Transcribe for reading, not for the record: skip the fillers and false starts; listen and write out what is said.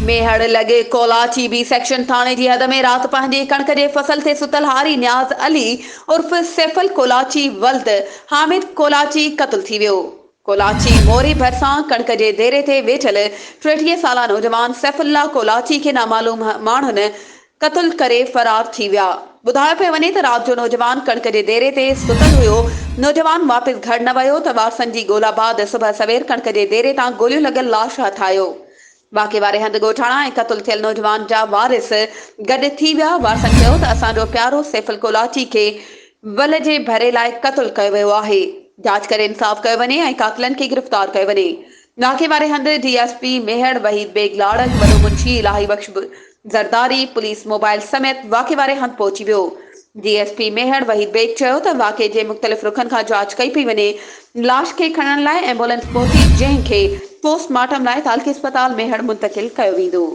ميهڙ لڳ Kolachi B section ٿاڻي جي حد ۾ رات پنهنجي ڪڻڪ جي فصل تي ستل هاري نياز علي عرف سيفل ڪولاچي ولد حامد ڪولاچي قتل ٿي ويو. ڪولاچي موري ڀرسان ڪڻڪ جي ديري تي ويٺل 33 سالا نوجوان سيف الله ڪولاچي کي نامعلوم ماڻهن قتل ڪري فرار ٿي ويا. ٻڌايو پيو وڃي ته رات جو نوجوان ڪڻڪ جي ديري تي ستل هيو، نوجوان واپس گهر نه ويو ته وارثن جي ڳولا بعد صبح سوير ڪڻڪ جي ديري تان گوليون لڳل لاش هٿ آيو. واقعي واري هنڌ ڳوٺاڻا ۽ قتل ٿيل نوجوان جا وارث گڏ ٿي ويا، وارثن چيو ته اسان جو پيارو سيفل ڪولاچي کي ول جي ڀري لاء قتل ڪيو ويو آهي، جاچ ڪري انصاف ڪيو وڃي ۽ قاتلن کي گرفتار ڪيو وڃي. واقعي واري هنڌ D S P Mehar Waheed Baig Larak, وڏو منشي الاهي بخش زرداري پوليس موبائل سميت واقعي واري هنڌ پهچي ويو. D S P Mehar Waheed Baig چيو ته واقعي جي مختلف رخن کان جاچ ڪئي پئي وڃي، لاش کي کڻڻ لاء ايمبولينس پهتي جنهن کي پوسٽ مارٽم لاء تعلقي اسپتال ميهڙ منتقل ڪيو ويندو.